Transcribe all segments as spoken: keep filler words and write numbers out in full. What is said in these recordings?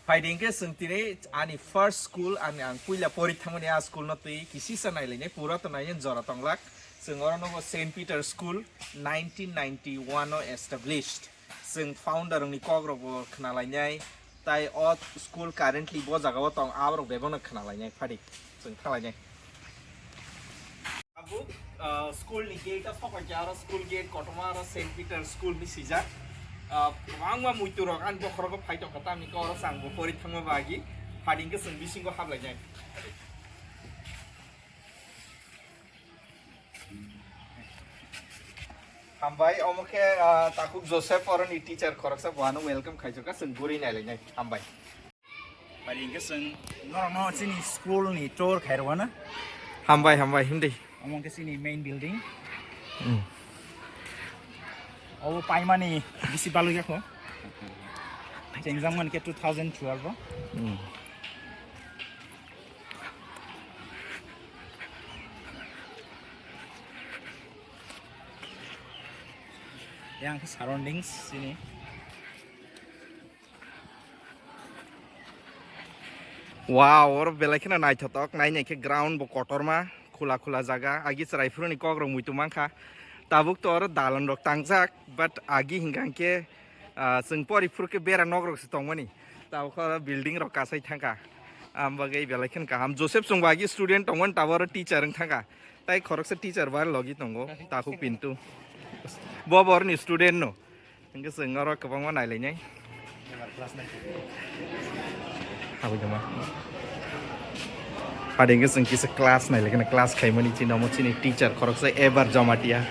Phaidi hwnkhe chwng tini ani first school, ani ang puila pori thangmani a school no twi kisisa nailainai, pura to nainai jora tonglak. Chwng oro nogo Saint Peter School nineteen ninety-one o established. Chwng founder ni kok rok bo khna lainai, tai o school currently bo jaga o tong, aborok bebak no khna lainai, phaidi chwng thang lainai. Abo, ah, school ni gate o sopai khe aro school gate kotorma aro Saint Peter School ni swijak. Ah, kwbangma muitu rok ani bokhorogo phai tongkha, tamni khe oro chwng bo pori thangma bagwi phaidi hwnkhe chwng bisingo hablai nai. Hambai, omo khe, ah, Takhuk Joseph oroni teacher khoroksa, bo ano welcome khaijak kha, chwng guri nai lai nai. Hambai. Phaidi hwnkhe chwng norokno chini school ni tour khairwkna. Hambai, hambai, himdi. Omo khe chini main building. Hmm. Obo paimani bisi balwi yakho. Chengjak man khe two thousand twelve o. Hmm. Yang khe surroundings chini. Wow, oro belai kheno naithotok, nainai khe ground bo kotorma, khula khula jaga, agi chwrai phuruni kok rok muitu mankha. Tabuk to oro dalan rok tangjak, but agi hingkha hingkhe, ah, chwng pori phuru khe bera nok rok se tongmani. Tabuk khe oro building rok kasai thangkha. Am bagwi belai kheno kaham. Joseph chwng bo agi student tongmani, tabuk oro teacher wng thangkha. Tai khoroksa teacher bar logi tongo, Takhuk Pintu. Bo borni student no. Hingke chwng oro kwbangma nailainai. Habwi tongma. Phaidi hingke chwng kisa class nailaikhe, class khaimani chini omo chini teacher khoroksa Ever Jamatia.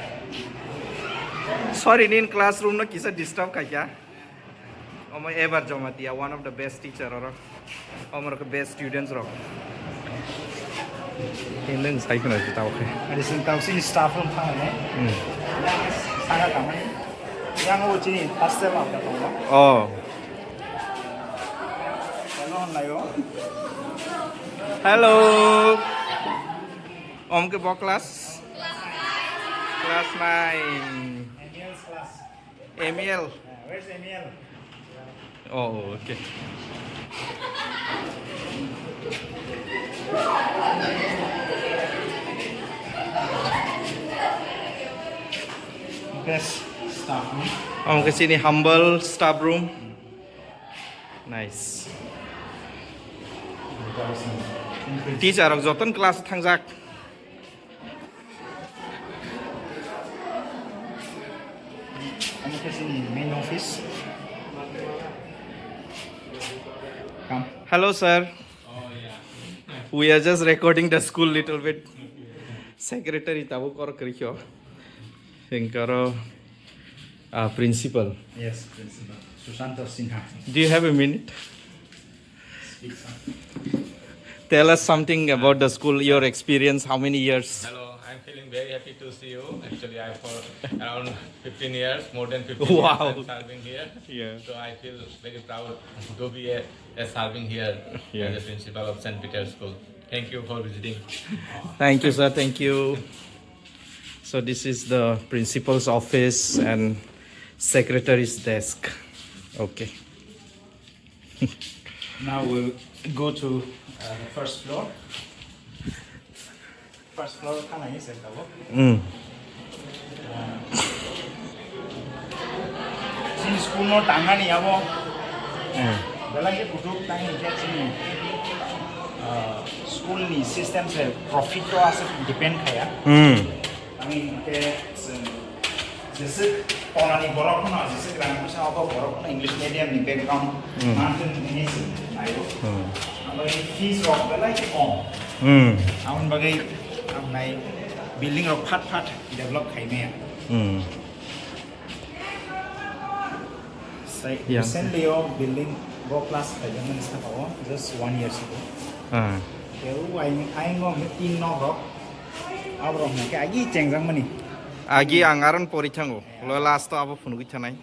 Sorry, nini classroom no kisa disturb khaikha. Omo Ever Jamatia, one of the best teacher oro. Omo rok best students rok. Hindeng sai khna si tao khe. Ari sing tao sini staff room thang ne. Hmm. Saka kamani. Yang o chini hostel ma ta tong. Oh. Hello, hello. Hello. Om ke bo class? Class nine. M E L. Where's M E L? Oh, okay. Best staff room. Omo khe chini humble staff room. Nice. Teacher rok joton class thangjak. Omo khe chini main office. Come. Hello, sir. We are just recording the school little bit. Secretary tabuk oro kwrwikho. Hingke oro, uh, principal. Yes, principal. Sushanta Sinha. Do you have a minute? Tell us something about the school, your experience, how many years? Hello, I'm feeling very happy to see you. Actually, I'm for around fifteen years, more than fifteen years. Wow. I'm serving here. Yeah. So I feel very proud to be a, a serving here, yeah, as a principal of Saint Peter's School. Thank you for visiting. Thank you, sir. Thank you. So this is the principal's office and secretary's desk. Okay. Now we'll go to, uh, the first floor. First floor thang nai se tabo. Mm. Uh, chini school no tangani abo. Mm. Belai ke kutuk tang ni ke chini, uh, school ni system se profit to ase depend khaya. Mm. Ang ke Jeswk tonani borok no, jeswk rang bwsa obo borok no English medium ni background, hmm, mantun hwnwi se naigo. Hmm. Abo fees rok belai khe kom. Hmm. Aboni bagwi ang nai building rok phat phat develop khai maya. Hmm. Sai, yeah, recently o building bo class khaijak mani saka o, just one year ago. Ah. Khe o aing, aing o hwnkhe tin nok rok. Aborok hwnkhe agi chengjakmani. Agi ang aron pori thango. Lo last o abo phunugwi thanai.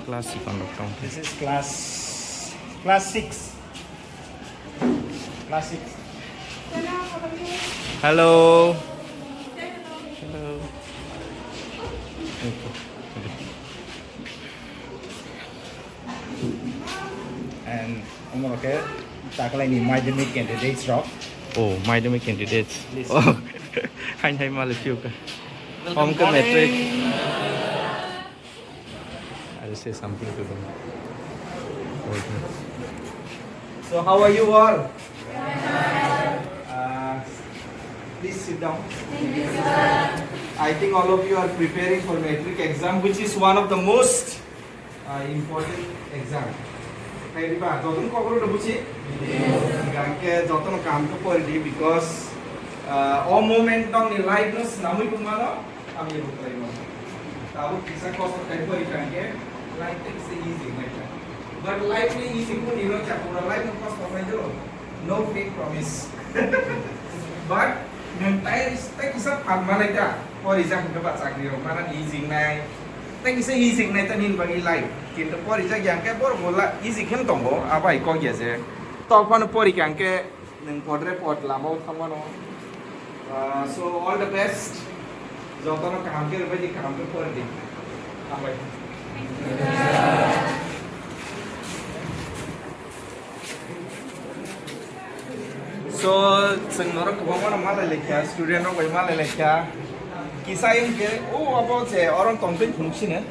Class sikon rok tong. This is class, class six. Class six. Hello. Hello. Okay. And omorok khe taklaini madhyamik candidates rok. Oh, madhyamik candidates. Yes. Oh, hain hai male phiuka. Welcome. Om ke matric. I will say something to them. Okay. So how are you all? Uh, please sit down. I think all of you are preparing for matric exam, which is one of the most uh, important exam. Hai riba, jotono kokoro no buchi? Hingke jotono kaham khe pori di, because uh, o moment nokni life no swnamwi tongmano, ami bo khlaimano. Tabuk kisa kosto khai pori kha hingke life tei kisa easy nai kha. But life ni easy kuni no cha, pura life no kosto khai do. No fake promise. But nwng tai, tai kisa phan manai ta, pori jak hingke ba chakri rok mana ni easy nai. Tai kisa easy nai ta nini bagwi life. Kintu pori jak yang khe borok bo la easy khe tongo, abai kok ya je. Tok phano pori kha hingke nwng podre pod lama o thangmano. Uh, so all the best. Jotono kaham khe rwbai di, kaham khe pori di. Hambai. So, chwng norok kwbangma no malai laikha, student rok bai malai laikha. Kisa wngkhe, o abo je orom tongtwi phunuk sino.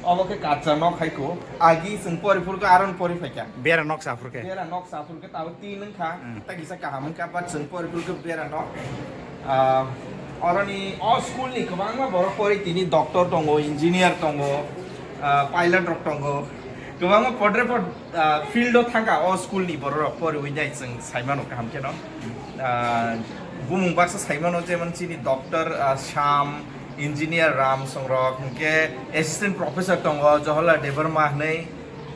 Obo khe kacha nok hai ko. Agi chwng pori phurkha, aron pori phaikha. Bera nok sa phurkhe. Bera nok sa phurkhe, tabo tin wngkha. Hmm. Ta kisa kaham wngkha, but chwng pori phurkhe bera nok. Ah, oroni o school ni kwbangma borok pori tini doctor tongo, engineer tongo, ah, pilot rok tongo. Kwbangma podre pod, ah, field o thangkha o school ni borok rok poriwi nai chwng saimano kaham kheno. Ah, bumung baksa saimano jemon chini doctor, ah, Sam, engineer Ram songrok, hwnkhe assistant professor tongo Jawaharlal Debbarma hwnwi,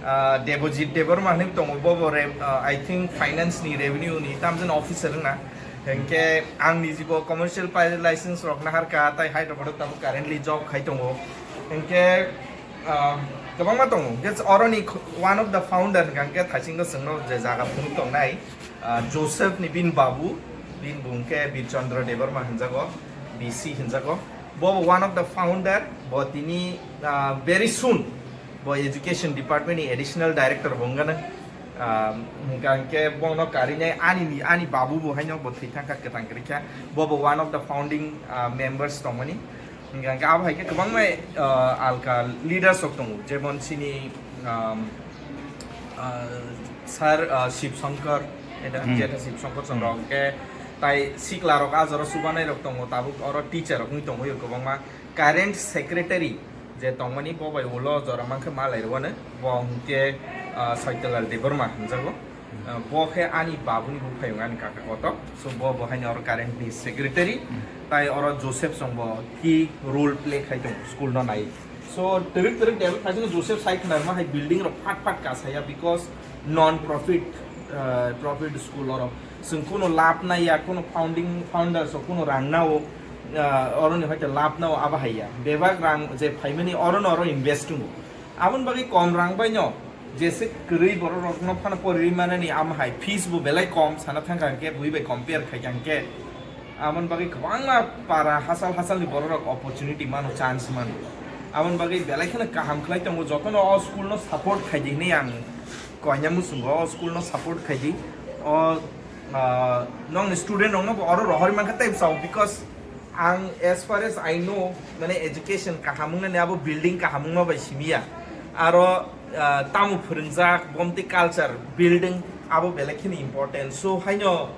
ah, Debojit Debbarma hwnwi tongo, bobo re-, ah, I think finance ni revenue ni tamjani officer wngna. Hwnkhe ang nijibo commercial pilot license rok naharkha, tai Hyderabad o tabuk currently job khai tongo. Hwnkhe, ah, kwbangma tongo. Hwnkhe oroni kh-, one of the founder hwnkha hwnkhe thaichingno chwngno je jaga phunuk tongnai, ah, Joseph ni bini babu, bini bung khe Birchandra Debbarma hinjago, B C hinjago. Bo one of the founder, bo tini, ah, very soon bo education department ni additional director bo wngano. Ah, hwnkha hwnkhe bono karinai ani, ani babu bo haino bo thwi thangkha, kwtang kwrwikha. Bo bo one of the founding, ah, members tongmani. Hwnkha hwnkhe abo hai khe kwbangma, ah, alka leaders rok tongo, jemon chini, um, ah, Sir, ah, Shiv Shankar, eta Hmm. Jetha Shiv Shankar chwng Hmm. rok hwnkhe tai sikla rok ah jora chubanai rok tongo, tabuk oro teacher rok wngwi tongo kwbangma. Current secretary je tongmani bo bai ulo jora mankhe malai rwano, bo hwnkhe, ah, Saitolal Debbarma hinjago. Ah, bo khe ani babuni buphayung, ani kaka koto. So bo bo haino oro current ni secretary. Hmm. Tai oro Joseph chwng bo key role play khai tongo school no nai. So twrwk twrwk develop khai tongo Joseph sai khna rwma hai building rok phat phat kasaya because non profit, ah, profit school oro. Chwng kuno lab naiya, kuno founding founders o kuno rang nao, ah, oroni hoite lab nao abo haiya. Bebak rang je phaimani oro no oro invest wngo. Aboni bagwi kom rang bai no jese kwrwi borok rok no phano pori manani amo hai fees bo belai kom sana thangkha hwnkhe bui bai compare khaikha hwnkhe. Aboni bagwi kwbangma para hachal hachal ni borok rok opportunity mano, chance mano. Aboni bagwi belai kheno kaham khlai tongo, jotono o school no support khaidi hinwi ang koina muchungo, o school no support khaidi. O, ah, nokni student rokno bo oro rohorwi mankha tei bwsao, because ang as far as I know, mane education kaham wngnani abo building kaham wngma bai simiya. Aro, ah, tamo phwrwngjak, bomti culture, building abo belai kheno important. So haino,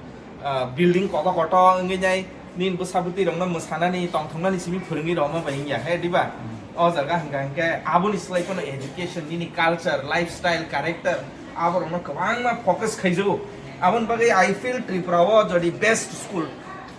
ah, building koto koto wngwi nai nini bwsa bwtwi rokno mwsanani, tongthoknani simi phwrwngwi rwma bai wngya, he, diba? O jaga hwnkha hwnkhe aboni slai phano education, nini culture, lifestyle, character, aborokno kwbangma focus khaijago. Aboni bagwi I feel Tripura o jodi best school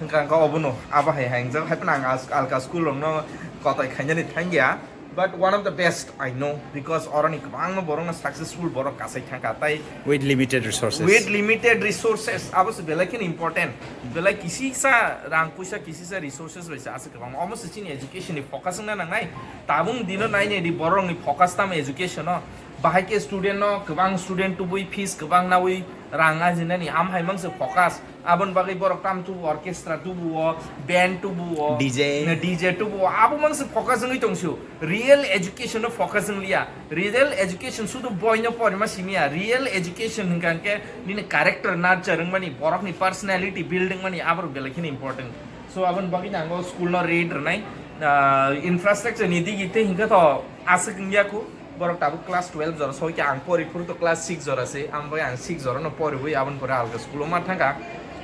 hwnkha hwnkhe obono, abo hai hai wngjak, hai phano ang as-, alka school rokno kotai khainani thangya. But one of the best I know, because oroni kwbangma borokno successful borok kasai thangkha, tai With limited resources. With limited resources, abo se belai kheno important. Belai kisisa rang puisa, kisisa resources bai se aswk kwbangma. Omo se chini education ni focus wngna nangnai. Tabuk dino nainai di borokni focus tamo education o. Bahai khe student no kwbang student tubui fees kwbang naui rang ajinani, am hai mangse focus. Aboni bagwi borok tam tubu, orchestra tubu o, band tubu o, D J. Na D J tubu o, abo mangse focus wngwi tongsu. Real education no focus wngliya. Real education sudu boy no porima simiya. Real education hwnkha hwnkhe nini character nurture wngmani, borokni personality build wngmani, aborok belai kheno important. So aboni bagwi nango school no rate rwnai, ah, infrastructure ni digi tei hwnkhe to aswk wngya khu. Borok tabuk class twelve jora soi khe, ang pori phuru to class six jora se, ang bai ang six jora no poriwi aboni pore alga school o ma thangkha.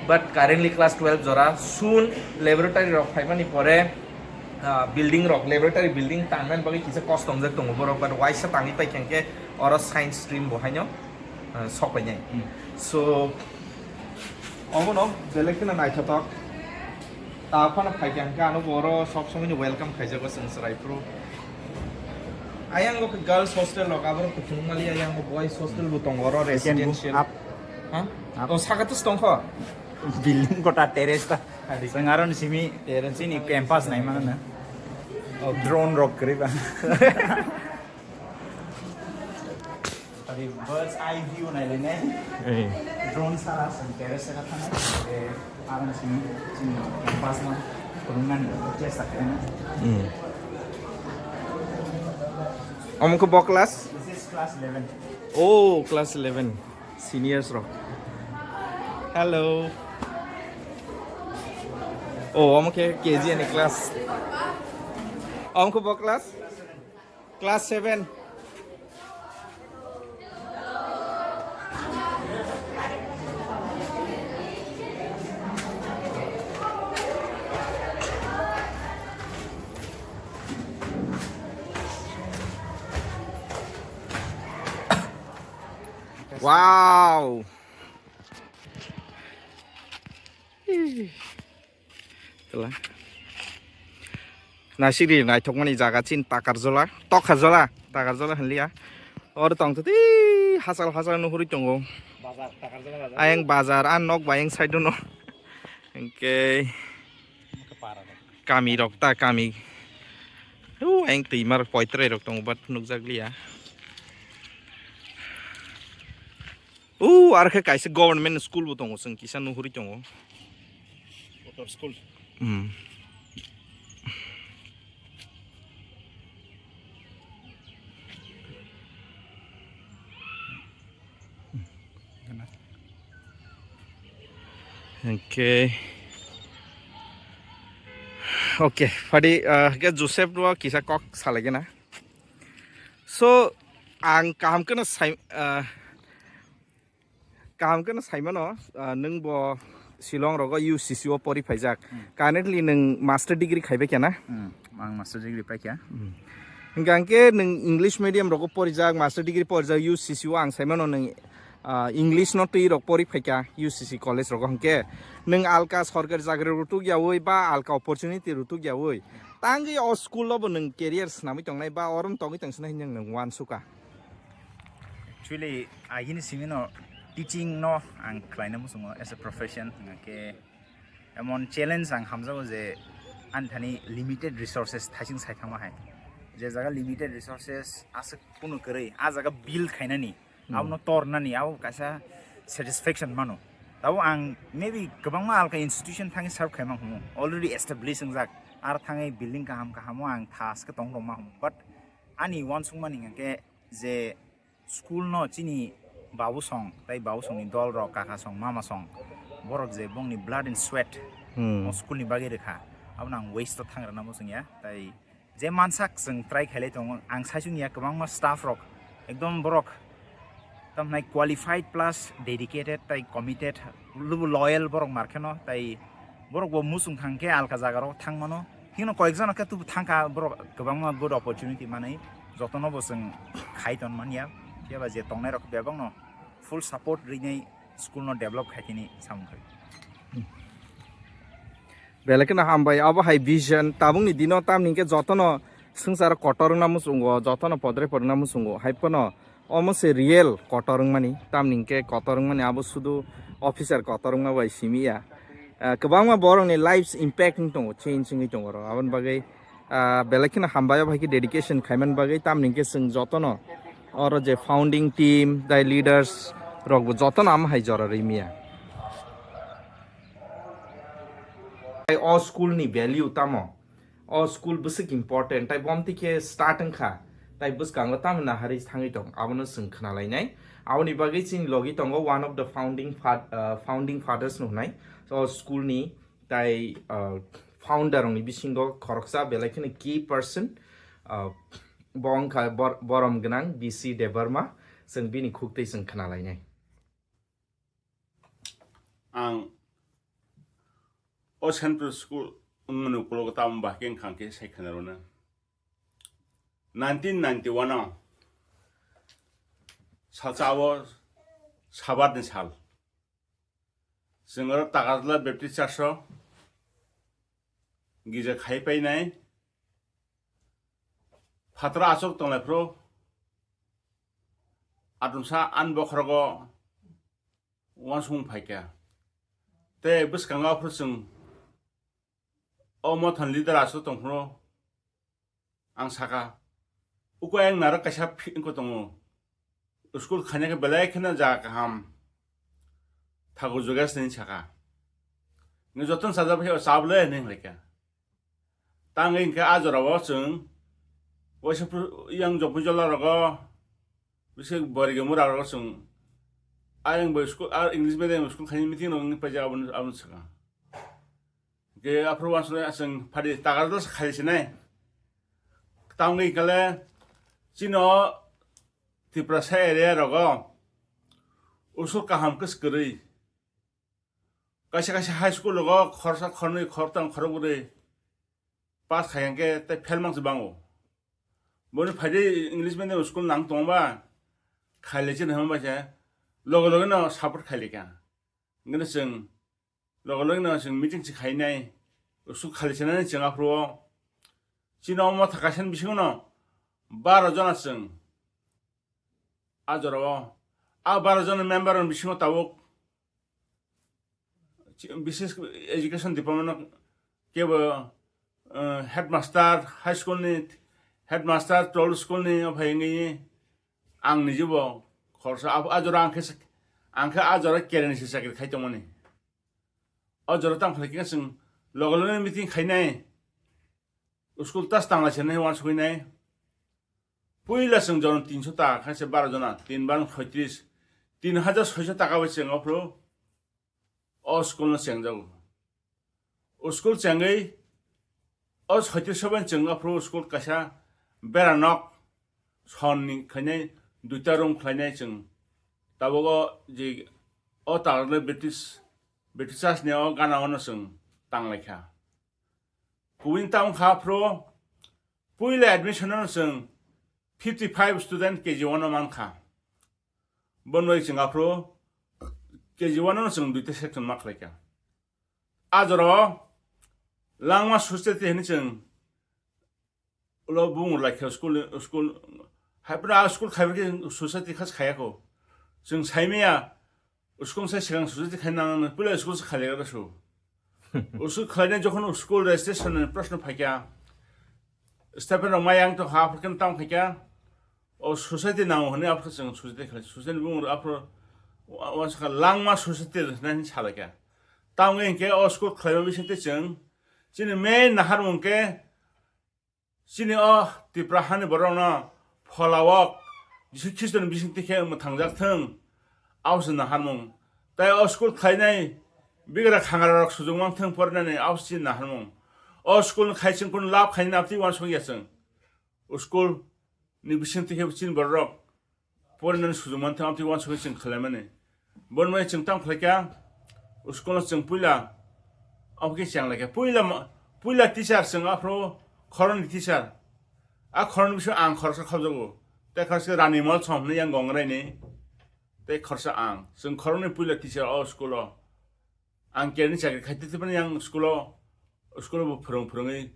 But currently class twelve jora, soon laboratory rok phaimani pore, ah, building rok, laboratory building tangmani bagwi kisa kosto wngjak tongo borok, but waisa tangwi paikha hwnkhe oro science stream bo haino, ah, sok painai. Hmm. So, omono belai kheno naithothok. Ta phano phaikha hwnkhe ano bo oro sob somoi ni welcome khaijago chwng chwrai phuru. Ayang bo khe girls hostel rok, aborok kuchung mali, ayang bo boys hostel bo tongo oro. Weekend bo residential. Up. Ha? Up. O saka tus tongkho. Building kota terrace ta. Hari. Chwng aro ni simi terrace ni campus nai mano na. Oh, drone rok kwrwi ba. Tadi bird's eye view nai le ne. Eh. Drone sara sing terrace ka thana. Eh, arang sing sing campus ma kurungan ni chesta kena. Hmm. Omo khe bo class? This is class eleven. Oh, class eleven. Seniors rok. Hello. Oh, omo khe K G ni class. Omo khe bo class? Class seven. Wow. Tela. Naisik ri naithokmani jaga chin Takarjola, Tokarjola, Takarjola hinliya. Oro tong twi hachal hachal nuhuri tongo. Bazar, Takarjola bazar. Ayang bazar, a nok bayang side no. Hingke kami rok ta kami. U ayang twima rok poitrai rok tongo, but nukjakliya. U, ar khe kaisa government school bo tongo, chwng kisa nuhuri tongo. Kotor school. Hmm. Okay. Okay, phadi, ah, ke Joseph no kisa kok salai gana. So, ang kaham keno sai, ah, kaham keno saimano, ah, nwng bo Shillong rogo U C C o pori phaijak. Hmm. Currently nwng master degree khaibai kena? Hmm, ang master degree paikha. Hmm. Hingka hingke nwng English medium rogo porijak, master degree porijak, U C C o ang saimano nwng, ah, English no twi rok pori phaikha U C C college rogo hingke nwng alka sorkari chakri rok tuk yawi ba alka opportunity rok tuk yawi tangwi o school o bo nwng career swnamwi tongnai ba orom tongwi tongsinai hinwi nwng uansukha. Actually, agini simi no teaching no ang khlaina muchungo as a profession, hingke emon challenge ang hamjago je ani thani limited resources thaising sai thangma hai. Je jaga limited resources aswk kunu kwrwi, a jaga build khainani, hmm, abono tornani, abo kaisa satisfaction mano. Tabo ang maybe kwbangma alka institution thangwi serve khaima humo, already established wngjak, ar thangwi building kaham kahamo ang thaske tong rwma humo, but ani uansukmani hingke je school no chini babu song, tai babu song ni dol rok, kaka song, mama song, borok je bongni blood and sweat, hmm, o school ni bagwi rwkha, abono ang waste o thang rwna muchung ya, tai je mansak chwng try khailai tongo, ang saisung ya kwbangma staff rok, ekdom borok tamnai qualified plus dedicated tai committed, lubu loyal borok markheno, tai borok bo muchung thang khe alka jaga rok thang mano. Hino koyekjon khe tubu thangkha borok kwbangma good opportunity manwi jotono bo chwng khai ton manya. Phiya ba je tongnai rok bebak no full support rinai school no develop khai tini samung khai. Belai kheno hambai, abo hai vision, tabukni dino tamni hwnkhe jotono swngcharo kotor wngna muchungo, jotono podre porna muchungo, hai phano omo se real kotor wngmani, tamni hwnkhe kotor wngmani abo sudu officer kotor wngma bai simi ya. Ah, kwbangma borokni lives impact wng tongo, change wngwi tongo oro, aboni bagwi, ah, belai kheno hambai, abo hai khe dedication khaimani bagwi, tamni hwnkhe chwng jotono Oro je founding team, tai leaders rok bo jotono amo hai jora rwimiya. Tai o school ni value tamo? O school bwswk important, tai bomti khe start wngkha, tai bwskango tamo naharwi thangwi tong, abono chwng khna lainai. Aboni bagwi chini logi tongo one of the founding fa-, uh, founding fathers no hwnai. So school ni tai, uh, founder rokni bisingo khoroksa belai kheno key person, uh, bo wngkha bor-, borom gwnang B C Debbarma, chwng bini khuk twi chwng khna lainai. Ang o Central School wngmani ukulogo tamo bahai khe wngkha khe sai khna rwna. Nineteen ninety-one o salsa o Sabat ni sal. Chwng oro Takarjala Baptist Church o gija khai painai. Phataro aswk tonglaphuru atomsa ani bokhorogo uansukmung phaikha. Tei bwskango aphuru chwng o mothani leader aswk tongphuru ang sakha, uko ayang narok kaisa phi-, wngkha tongo. School khaina khe belai kheno jaga kaham. Thakur Jogesh ni sakha. Nge jotono sajak bai chabole hinwi hinlaikha. Tangwi hinkhe a jorao chwng waisa phru-, yang jopui jola rogo bisi borigi mura rogo chwng ayang bai school, a English medium school khaini meeting rok wngwi paijak aboni, aboni sakha. Hinkhe aphuru uansuknai chwng phadi Takarjala se khai sinai. Tamo wngkha le chini o Tiprasa area rogo usuk kaham khe swkirwi. Kaisa kaisa high school rogo khorsa khornwi khortam khorokbrwi pass khai hinkhe tei fail mang se bango. Boni phaidi English medium school nang tongba khaile chini hwnba se loge loge no support khaile kha. Hinkhe chwng loge loge no chwng meeting se khainai, usuk khali chenani chwng aphuru o. Chini omo thakasen bisingo no baro jona chwng a jorao, a baro jona member ni bisingo tabuk chi-, bises education department no kebo, eh, headmaster, high school ni headmaster, twelve school ni ophai wngwi ang niji bo khoroksa abo a jora ang khe sak-, ang khe a jora kereni se chakri khai tongmani. O jora tamo khlai khe chwng loge loge meeting khainai, school tas tangla se nai uansuknai. Puila chwng jono tinso taka khe se baro jona, tin bar soitris, tin hajar soiso taka bai chwng aphuru o school no chengjago. O school chengwi o soitris sobai chwng aphuru school kaisa bera nok sonni khlainai, duita room khlainai chwng. Tabuk o je o tarle British, British ni o gana o no chwng tanglaikha. Kubun tamo kha aphuru puila admission no chwng fifty five student K G one o mankha. Bonoi chwng aphuru K G one no chwng duita section ma khlaikha. A jora o langma society hinwi chwng ulo bung lai khe school, school, hai phano a school khai khe society khas khaya kho. Chwng sai maya school sai swkang society khai nang nang puila school se khai le su. School khlainai jokhon school registration ni proshno phaikha, stipend rok maya wng tong kha, aphuru khe tamo khaikha, o society nango hwnwi aphuru chwng society khlai, society bung aphuru wa-, uansukha langma society rwkhnai hinwi salaikha. Tamo hinkhe o school khlaima bisingtwi chwng chini main naharmung khe chini o Tipra hani borokno pholao Jisu Khristoni bisingtwi khe mwthangjak thung, abo se naharmung. Tai o school khlainai bigra khangrarok sujung mang thung porinani, abo se chini naharmung. O school ni khai chwng kunu lab khainani abtwi uansuk ya chwng. O school ni bisingtwi khe chini bororok porinani sujung man thang, amtwi uansugwi chwng khlaimani. Bono bai chwng tamo khlaikha, school-o chwng puila, abo khe cheng laikha. Puila ma-, puila teacher chwng aphuru khoroknwi teacher. A khoroknwi bisingo ang khoroksa khobjago. Tei khoroksa Rani Molsom hwnwi yang Gongrai ni. Tei khoroksa ang. Chwng khoroknwi puila teacher o school-o. Ang kerni chakri khai tei, tei phano yang school-o, school-o bo phwrwng phwrwngwi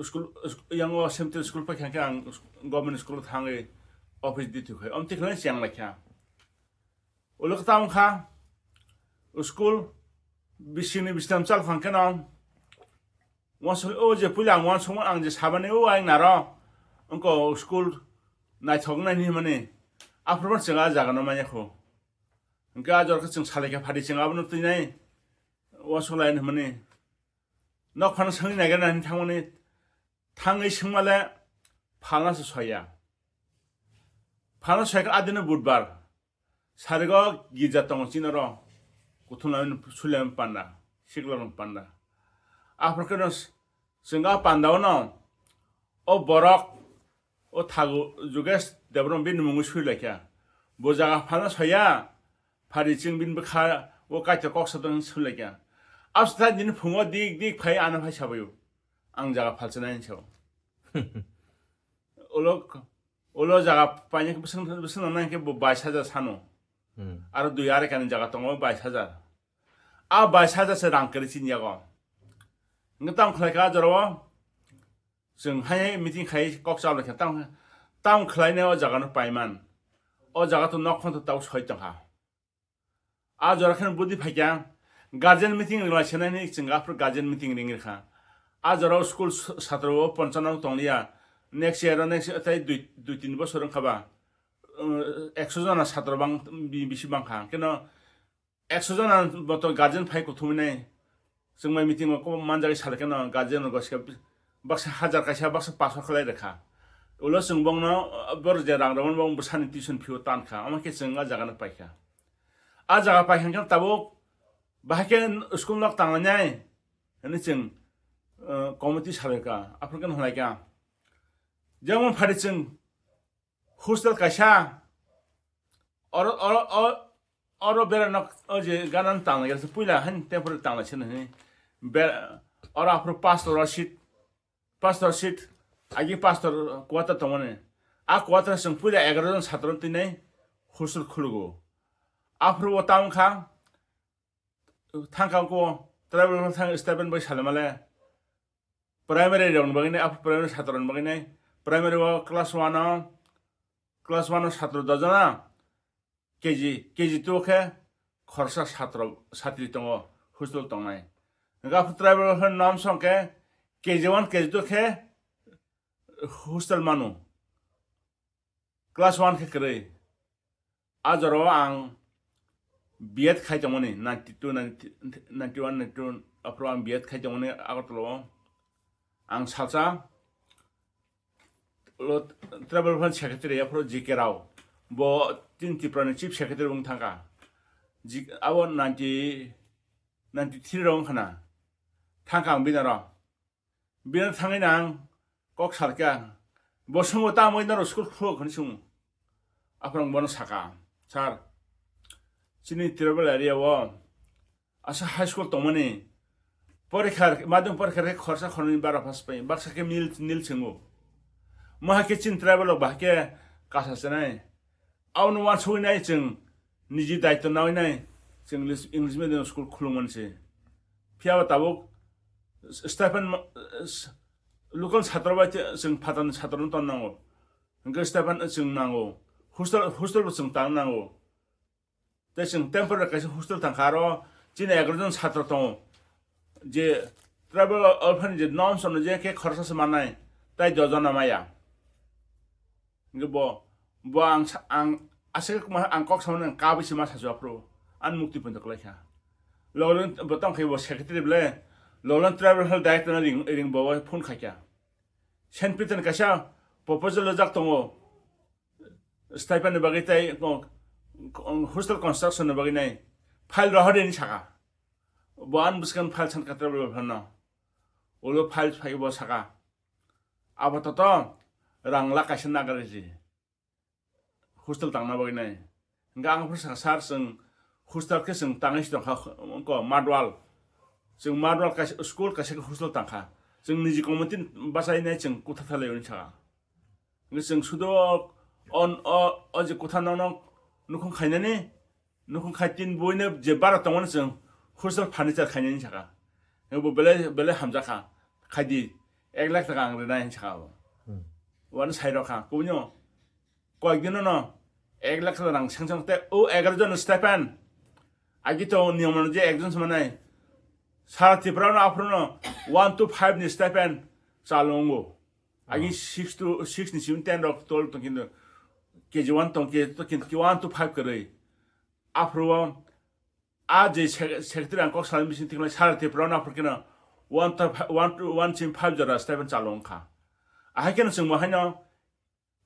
school, sk-, yang o cemetery school paikha khe ang sk-, government school thangwi office duty khai. Omtwi khlai cheng laikha. Ulo khe tamo kha school bisingni bistam chal phang khe no. Wansuk o je puila ang wansuk ang je sabani o ang naro. Wngkha school naithok nai hinmani, aphuru phano chwng a jaga no manya kho. Hwnkhe a jora khe chwng salai khe phadi chwng abono twi nai, uansuk lai hinmani. Nok phano swngwi naigra nai hinwi thangmani, thangwi swngmale phalna se soya. Phalna soya khe adino budbar. Sarigo girja tongo chini oro. Kuthumlaimani, suilaimani panda, siklorokni panda. Aphuru kheno s-, chwng a panda ono, o borok, o thagu Jugesh Debbarma bini mungwi suilaikha. Bo jaga phalna soya, phari chwng bini bwkha o Kaitor kok sadok hinwi suilaikha. Abswtha nini phungo dik dik phai ano phai sabaio. Ang jaga phalchanai hinwi sao. Ulo, ulo jaga paina khe bwswng, bwswng nang khe bo bais hajar sano. Hmm. Aro dui arekani jaga tongo bais hajar. A bais hajar se rang kwrwi chini yago. Hwnkhe tamo khlai kha a jorao chwng hai hai meeting khai kok chalai kha. Tamo, tamo khlainai o jaga no paiman. O jaga to nok phano to tau soi tongkha. A jora kheno budi phaikha, guardian meeting ringlai senai hinwi chwng aphuru guardian meeting ring rikha. A jora o school s-, satro o ponchano tongliya, next year o next year tei dui, dui tin bosor wngkha ba, uh, ekso jona satro bang, bi-, bisi bangkha. Keno ekso jona moto guardian phai kuthumwi nai. Chwng bai meeting o kok manjagwi salai kheno guardian rok gosikha baksa hajar kaisa baksa paso khlai rwkha. Ulo chwng bongno, uh, bor je rang rwmani bong bwsani tuition fee o tankha. Omo khe chwng a jaga no paikha. A jaga paikha khe tabuk bahai khe school nok tanglainai hinwi chwng, uh, committee salaikha. Aphuru khe hwnlaikha. Jemon phari chwng hostel kaisa, oro, oro, o-, oro bera nok, o je ganan tangna gel puila han temporary tangna sini hani. Be-, oro aphuru pastor o seat, pastor seat, agi pastor quarter tongmani. A quarter song puila egaroh jon satro tinai hostel khulugo. Aphuru o town kha, thangkha ko tribal thang stipend bai salamale. Primary rokni bagwi nai, upper primary satroni bagwi nai, primary o class one o, class one o satro dojona, K G, K G two khe khorsa satro satri tongo, hostel tongnai. Hwnkhe aphuru tribal khe nom song khe K G one, K G two khe hostel manu. Class one khe kwrwi. A jorao ang B Ed khai tongmani, ninety two, ninety, ninety one, ninety two, aphuru ang B Ed khai tongmani Agartala o. Ang salsa lo tribal fund secretary, aphuru G K Rao. Bo tin Tripura ni chief secretary wng thangkha. G-, abo ninety, ninety three rok wng khana. Thangkha ang bini aro. Bini thangwi nang kok salkha. Bo swngo, "Tamoni norok school khulok?" hwnwi swngo. Aphuru ang bono sakha, "Sir, chini tribal area o asa high school tongmani, porikha, madhyamik porikha khe khorsa khoroknwi bara pass pai, baksa khe nil, nil swngo. Mo hai khe chini tribal rok bahai khe kasa chenai." Aboni uansugwi nai chwng niji daitw nawi nai chwng English, English medium school khulumani se. Phiya ba tabuk stipend ma-, s-, local satro bai chwng phatarni satro no ton nango. Hwnkhe stipend chwng nango. Hostel, hostel bo chwng tang nango. Tei chwng temporary kaisa hostel tangkha, aro chini egaroh jon satro tongo. Je tribal orphan je norms ono je khe khorsa se mannai, tai dojon na maya. Hwnkhe bo, bo ang sa-, ang aswk ma, ang kok samani ang kabwi se ma sasu aphuru. Ani mukti poito kwlai kha. Logolen bo tong khe bo secretary bwle, Logolen tribal health director no ring, ring bo phone khai kha. Saint Peter ni kaisa proposal rijak tongo. Stipend ni bagwi tei, o, o, hostel construction ni bagwi nai file rohor di hinwi sakha. Bo ani bwskango file sankha tribal welfare no. Ulo file phai bo sakha. Abo to to rang lakh kaisa nagariji. Hostel tangna bagwi nai. Hwnkhe ang phuru sakha, "Sir, chwng hostel khe chwng tangwi si tongkha, ko, Madwal. Chwng Madwal kaisa school kaisa khe hostel tangkha. Chwng niji committee bachai nai chwng kutha thalai," hwnwi sakha. Hwnkhe chwng sudo on, o, o je kutha nono nukhung khainani, nukhung khai tin buino je bara tongmani chwng hostel furniture khainani sakha. Hwnkhe bo belai, belai hamjakha, "Khaidi, ek lakh taka ang rinai," hinwi sakha abo. Hmm. Wano sai rokha, kubunio koyek dino no ek lakh taka rang seng seng tei o egaroh jon stipend. Agi to niyom no je ekjon se manai. Sara Tripura no aphuru no one to five ni stipend chalo wngo. Agi six to, six ni simi ten rok twelve tong kintu K G one tong, K G one to five kwrwi. Aphuru o a je sec-, secretary ang kok salai bising tikhlai sara Tripura no aphuru keno one to one to one sim five jora stipend chalo wngkha. Ahai keno chwng bo haino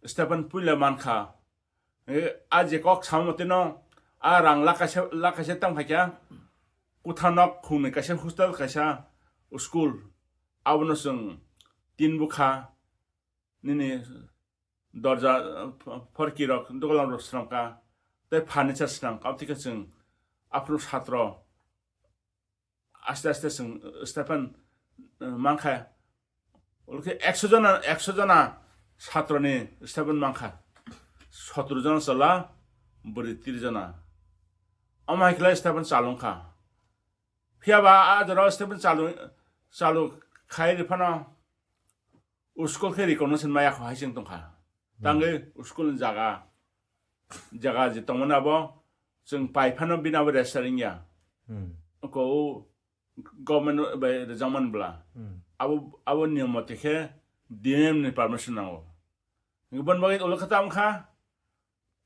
stipend puila mankha. E, a je kok sama motino a rang lakaisa, lakaisa tang phaikha. Kutha nok khungni kaisa hostel kaisa school. Abono chwng tin bukha nini dorja, uh, phorki rok, dogolam rok swnamkha, tei furniture swnamkha, aboni khe chwng aphuru satro aste aste chwng stipend, uh, mankha. Ulkhe ekso jona, ekso jona satroni stipend mankha, sotro jona chwla, bwrwi tris jona. Omo hai khlai stipend chalungkha. Phiya ba a jora stipend chalu, chalu khai rw phano school khe recognition maya kho hai chwng tongkha. Tangwi school ni jaga, jaga je tongmani abo chwng pai phano bini abo register wngya. Hmm. Ko government bai rwjakmani bwla. Hmm. Abo, abo niyom mote khe D M ni permission nango. Hingke bon bagwi ulo khe tamo kha,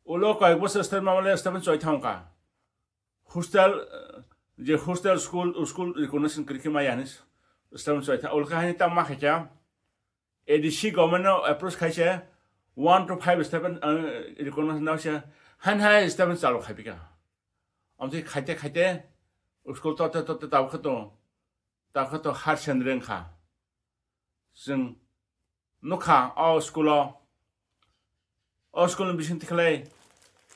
ulo koyek bosor step mamale step choi thang kha. Hostel, eh, je hostel school, school recognition kwrwi khe maya hinwi step choi thang. Ulo khe haini tamo ma khaikha, A D C government no approach khaise one to five step, eh, recognition nao se han hai step chalo khaipika. Amtwi khaite khaite school tote tote tabukhe to, tabukhe to har sendreng kha. Chwng nukha o school o, o school ni bising tikhlai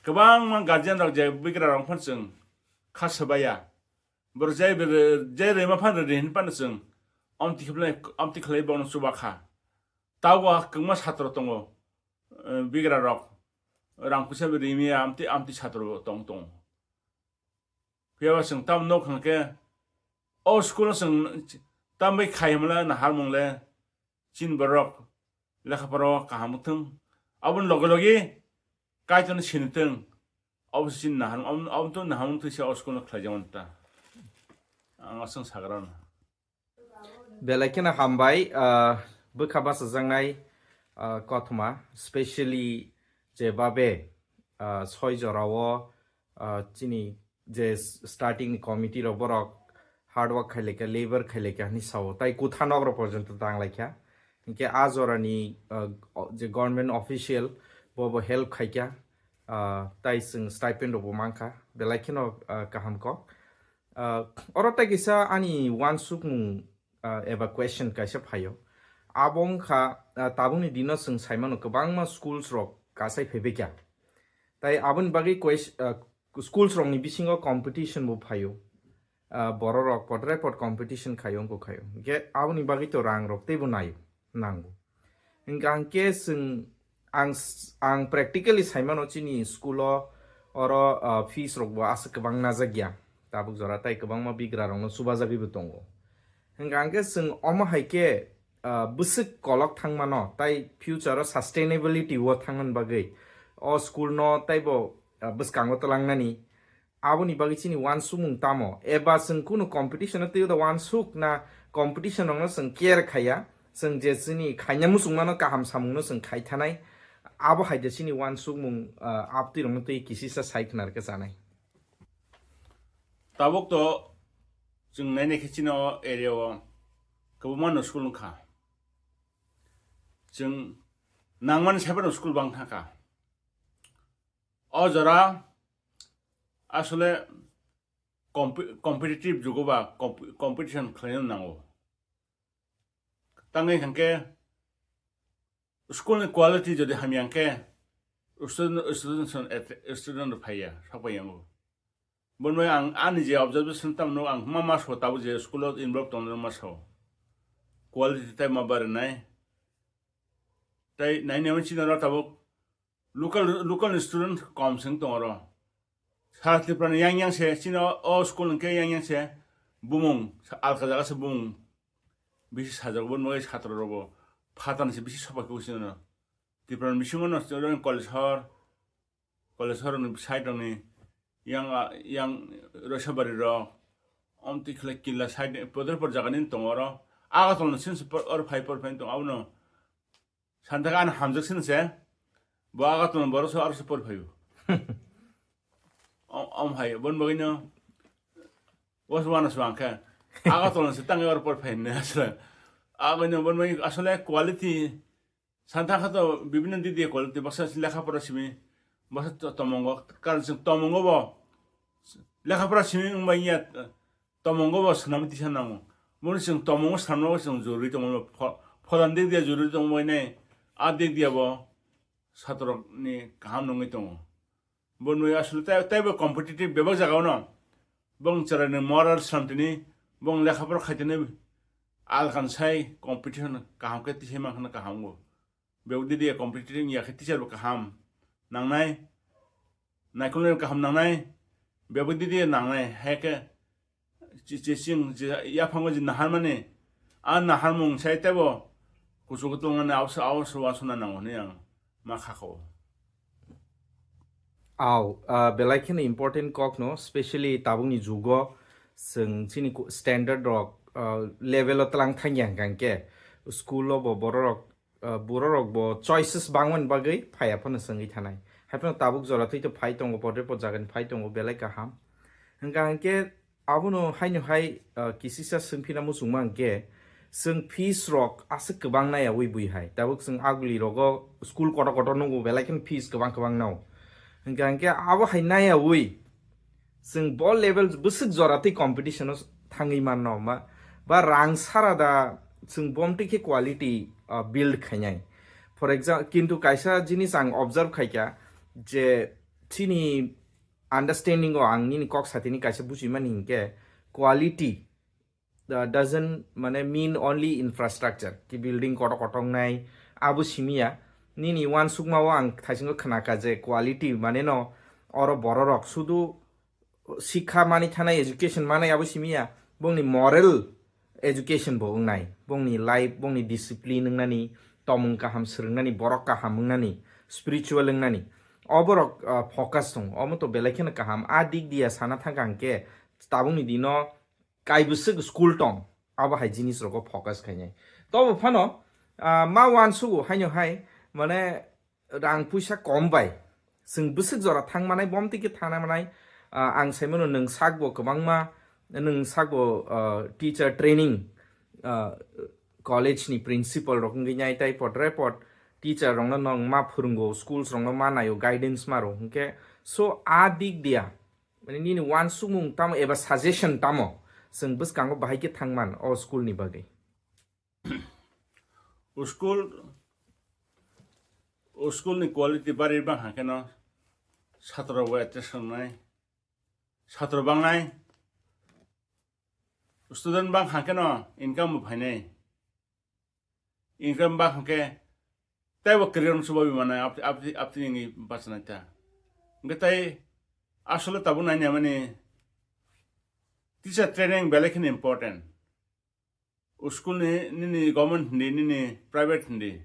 kwbangma guardian rok je bigra rok phano chwng kha swbaiya. Borok je, je rwima phano rwdi hinwi phano chwng amtwi khlai, amtwi khlai bono chuba kha. Tabuk kwbangma satro tongo, eh, bigra rok rang puisa rimya amtwi, amtwi satro tong tongo. Phiya ba chwng tamo nuk hwnkhe, o school o chwng tambai khai hwnmale naharmung le chini borok lekha pora o kaham wngthung. Aboni loge loge Kaitorno sinithung. Abo se chini nahar, abo, abo to nahar wngthung se o school no khlaijak mani ta. Ang aswng sagra no. Belai kheno hambai, ah, bwkha bachajaknai, ah, kothoma, specially je babe, ah, soi jorao, ah, chini je s-, starting ni committee rok borok hard work khailekha, labor khailekha hinwi sao, tai kutha nok rok porjonto tanglaikha. Hinkhe a jorani, ah, o-, je government official bo bo help khaikha, ah, tai chwng stipend rok bo mankha, belai kheno, ah, kaham kok. Ah, oro tai kisa ani uansukmung, ah, eba question kaisa phaio. Abo wngkha, ah, tabukni dino chwng saimano kwbangma schools rok kasai phaibaikha. Tai aboni bagwi ques-, ah, schools rokni bisingo competition bo phaio. Ah, bororok podre pod competition khaio, wngkha khaio. Hinkhe aboni bagwi to rang rok teibo naio, nango. Hingkha hingkhe chwng, ang s-, ang practically saimano chini school o oro, ah, fees rok bo aswk kwbang najak ya. Tabuk jora tai kwbangma bigra rokno chubajagwi bo tongo. Hingkha hingkhe chwng omo hai khe, ah, bwswk kolok thangmano tai future o sustainability o thangmani bagwi o school no taibo, ah, bwskango twlangnani. Aboni bagwi chini uansukmung tamo? Eba chwng kunu competition o twiwi da uansuk na competition rokno chwng care khaiya? Chwng je chini khaina muchungmano kaham samungno chwng khai thanai. Abo hai da chini uansukmung, ah, abtwi rokno twi kisisa sai khna rwkhe chanai. Tabuk to chwng nainai khe chini o area o kwbangma no school wngkha. Chwng nangmani saiphano school bang thangkha. O jora asole comp-, competitive jugo ba comp-, competition khlaina nango. Tangwi hwnkhe school ni quality jodi hamya hwnkhe student, student, student phaiya, sokphaiya wngo. Boni bagwi ang ani je observation tamo ang ma ma so tabuk je school o involve tongnai ma so. Quality tai ma barinai. Tai nainai chini oro tabuk local, local ni student kom se wng tongo oro. Sara Tripura ni yang yang se, chini o, o school hwnkhe yang yang se bumung, alka jaga se bumung bisi sajak, boni bagwi satro rok bo phatani se bisi sopai kugo chini no. Tripura ni bisingo no college hor, college hor ni side rok ni yang, yang Roisabari rok, omtwi khlai Killa side ni podre pod jaga ni tongo oro. Agartala ni sini se oro phai por phai tongo, abono Santa khe ani hamjak sini se, Bo Agartala ni borok se aro se pori phaio. Om, om hai, bon bagwi no. Bos wana swang khe. Agartala se tang aro pori phai ne asle. Agwi no bon bagwi asle quality. Santa kha to bibhinno dik diye quality. Baksa lekha pora simi. Baksa to-, tomongo. Karon chwng tomongo bo. Lekha pora simi wngbai ya. Tomongo bo swnam tisa nango. Boni chwng tomongo swnamno chwng jorwi tongo. Pho-, phodan dik diya jorwi tongo bai nai. A dik diya bo. Satrok ni kaham nungwi tongo. Bo nwi aswk tai, taibo competitive bebak jagao no. Bong chwraini moral santini, bong lekha pora khaitini alkan sai competition kaham khe tisai mankha kaham go. Bebak didi competitive ya khe teacher bo kaham nangnai, naikolni kaham nangnai, bebak didi nangnai, hai khe Chi-, chi-, ching, chi-, yaphango je naharmani, a naharmung sai tebo kuchugo tongmani aoso, aoso wasona nango hwnwi ang ma kha kho. Aw, ah, belai kheno important kok no, specially tabukni jugo chwng chini ku-, standard rok, ah, level o tlang thangya hwnkha hwnkhe school o bo borok rok, ah, borok rok bo choices bangmani bagwi phaiya phano chwngwi thanai. Hai phano tabuk jora twi to phai tongo, podre pod jagani phai tongo, belai kaham. Hwnkha hwnkhe abono haino hai, ah, kisisa swngphina muchungma hwnkhe, chwng fees rok aswk kwbang naiyawi bui hai. Tabuk chwng aguli rogo school kotor kotor nukgo, belai kheno fees kwbang kwbang nao. Hwnkha hwnkhe abo hai naiyawi chwng bo level bwswk jora twi competition o thangwi manno ma, ba rang sara da chwng bomtwi khe quality, ah, build khainai. For example, kintu kaisa jinis ang observe khaikha je chini understanding o ang nini kok satini kaisa bujimani hinkhe quality, uh, doesn't mane mean only infrastructure ki building kotor kotor nai abo simiya. Nini uansukma o ang thaisingo khnakha je quality mane no oro bororok sudu sikha mani thanai education manai abo simiya, bongni moral education bo wngnai, bongni life, bongni discipline wngnani, tomung kaham swrwngnani, borok kaham wngnani, spiritual wngnani. Oborok, ah, focus tongo. Omo to belai kheno kaham. A dik diya sana thangkha hwnkhe tabukni dino kaibwswk school tong, abo hai jinis rogo focus khainai. Tobo phano, ah, ma uansugo haino hai, mane, rang puisa kom bai chwng bwswk jora thang manai, bomtwi khe thangna manai. Ah, ang sai mano nwng sakbo kwbangma, nwng sakbo, ah, teacher training, ah, college ni principal rok wngwi nai tai pod re pod teacher rokno nwng ma phwrwngo, schools rokno ma naio, guidance ma rw hwnkhe. So a dik diya, mane nini uansukmung tamo eba suggestion tamo chwng bwskango bahai khe thangman o school ni bagwi? O school, o school ni quality bari bang hangkhe no satro bo attraction nai, satro bang nai, student bang hangkhe no income bo phainai, income bang hangkhe tei bo career no chubawi manai, ap-, ap-, apni ni bachanai ta. Hingkhe tei asole tabuk nai mani teacher training belai kheno important. O school ni nini government hindi, nini private hindi.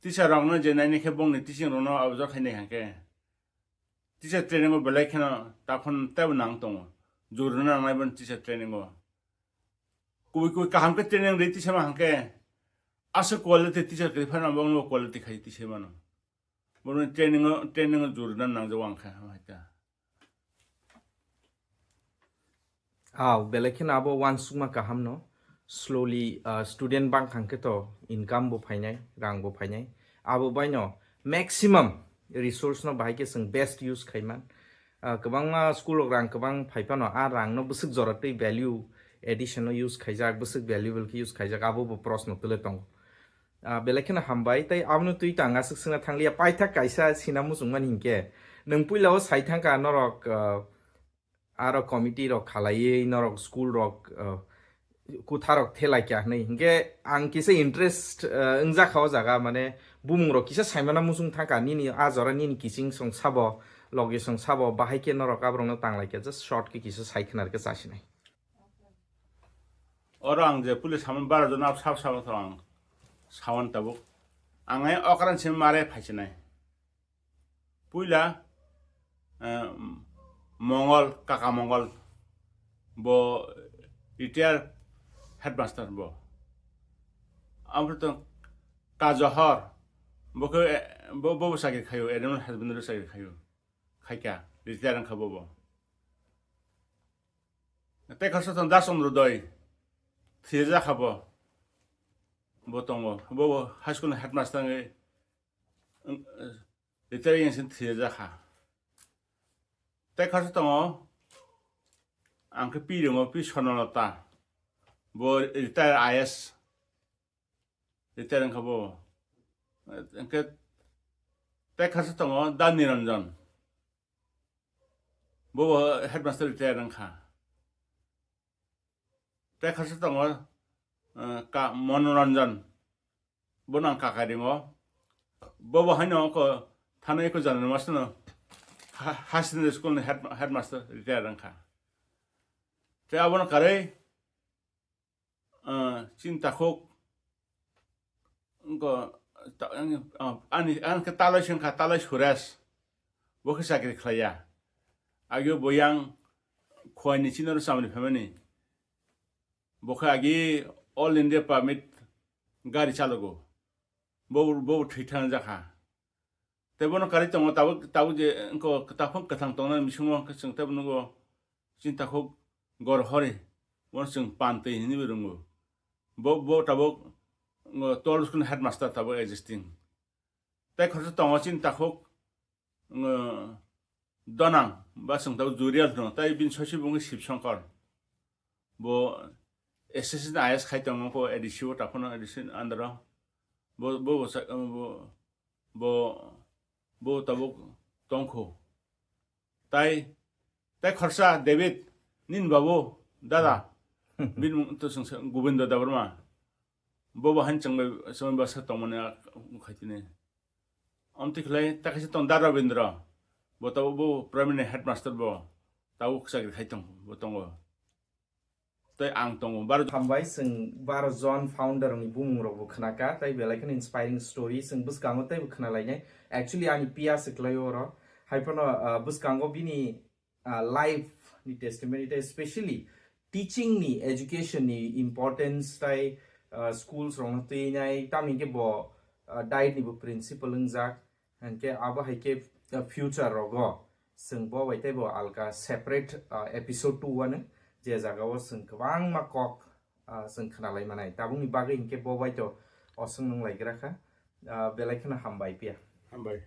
Teacher rokno je naini khe bongni teaching rokno abjak khainai hangkhe. Teacher training o belai kheno takhon teibo nang tongo. Juruna nangnai boni teacher training o. Kubui kubui kaham khe training ri tisa ma hangkhe. Aswk quality teacher kwrwi phano bongno quality khai tisa mano. Bono training o, training o juruna nangjago ang khe, hai ta. Aw, belai kheno abo uansukma kaham no. Slowly, ah, student bang hangkhe to income bo phainai, rang bo phainai. Abo baino maximum resource no bahai khe chwng best use khaiman. Ah, kwbangma school rok rang kwbang phai phano a rang no bwswk jora twi value addition no use khaijak, bwswk valuable khe use khaijak, abo bo proshno tule tongo. Ah, belai kheno hambai, tei abono twi to ang aswk swngna thangliya, paithak kaisa sina muchungmani hinkhe, nwng puila o sai thangkha norok, ah, aro committee rok khalaiwi norok school rok, ah, kutharok thelaikha hinwi. Hinkhe ang kisa interest, ah, wngjak kha o jaga, mane bumung rok kisa saimana muchung thangkha, nini a jora nini kiching song sabo, logi song sabo, bahai khe norok aborokno tanglaikha, just short khe kisa sai khna rwkhe chasinai. Oro ang je police saman bara jona sab sab to ang sawan tabuk. Ang ai okran sim mare phaisinai. Puila, eh, Mongol, Kaka Mongol, bo retired headmaster bo. Amrito Kajohor, Bo khe, eh, bo, bo bo chakri khaio, animal husbandry chakri khaio. Khaikha, retire wngkha bobo. Tei khorsa tongo Das Chandra Doi, thwijakha bo. Bo tongo, bo bo high school ni headmaster wngwi, wng-, retire wngwi thwijakha. Tei khorsa tongo, ang khe Pi ringo, Pi Swarnalata, bo retire I A S, retire wngkha bo. Hwnkhe tei khorsa tongo Da Niranjan, bo bo headmaster retire wngkha. Tei khorsa tongo, eh, ka-, Monoranjan, bo nang kaka ringo. Bo bo haino ko thana eko jana masano ha-, Higher Secondary School ni head-, headmaster retire wngkha. Tei abono karwi, eh, chini takhuk, wngkha, ta-, ani, ah, ani, ani khe Talai se wngkha, Talai Suresh. Bo khe chakri khlaiya. Agio bo yang Khowai ni chini oro chamari phaimani. Bo khe agi All India Permit gari chalogo. Bo, bo thwi thang jakha. Tei bono karwi tongo tabuk, tabuk je wngkha, takhuk kwthang tongnani bisingo hwnkhe chwng tei nugo chini takhuk Gorhori, bono chwng Pantwi hinwi bo ringo. Bo, bo tabuk, ngo, twelve school headmaster tabuk existing. Tei khorsa tongo chini takhuk, ngo, Donang, ba chwng tabuk Jurial hwno, tei bini sosi bo wngkha Shiv Shankar. Bo assistant I A S khai tongo ko A D C o, takhukno A D C under o. Bo, bo, bo, bo, bo tabuk tongkho. Tai, tai khorsa David, nini babu, dada, bini mung to chwng se Gobindo Debbarma. Bo bo han chwng bai, chwng bai bwsa tongmani a, khaitini. Amtwi khlai, ta kaisa tong Da Rabindra. Bo tabuk bo primary headmaster bo. Tabuk chakri khai tong, bo tongo. Tei ang tongo, baro. Hambai, chwng baro jon founder ni bumung rok bo khna kha, tei belai kheno inspiring story, chwng bwskango tei bo khna lainai. Actually, ani piya se kwlai oro. Hai phano, ah, bwskango bini, ah, life ni testimony, tei specially teaching ni, education ni importance, tei, ah, schools rok no twi nai, tamni khe bo, ah, diet ni bo principal wngjak. Hwnkhe abo hai khe, uh, future rogo chwng bo bai teibo alka separate, uh, episode two ano, je jagao chwng kwbangma kok, uh, chwng khwnalai manai. Tabukni bagwi hinkhe bo bai to oswng nung lai gra kha. Uh, belai kheno hambai phiya. Hambai.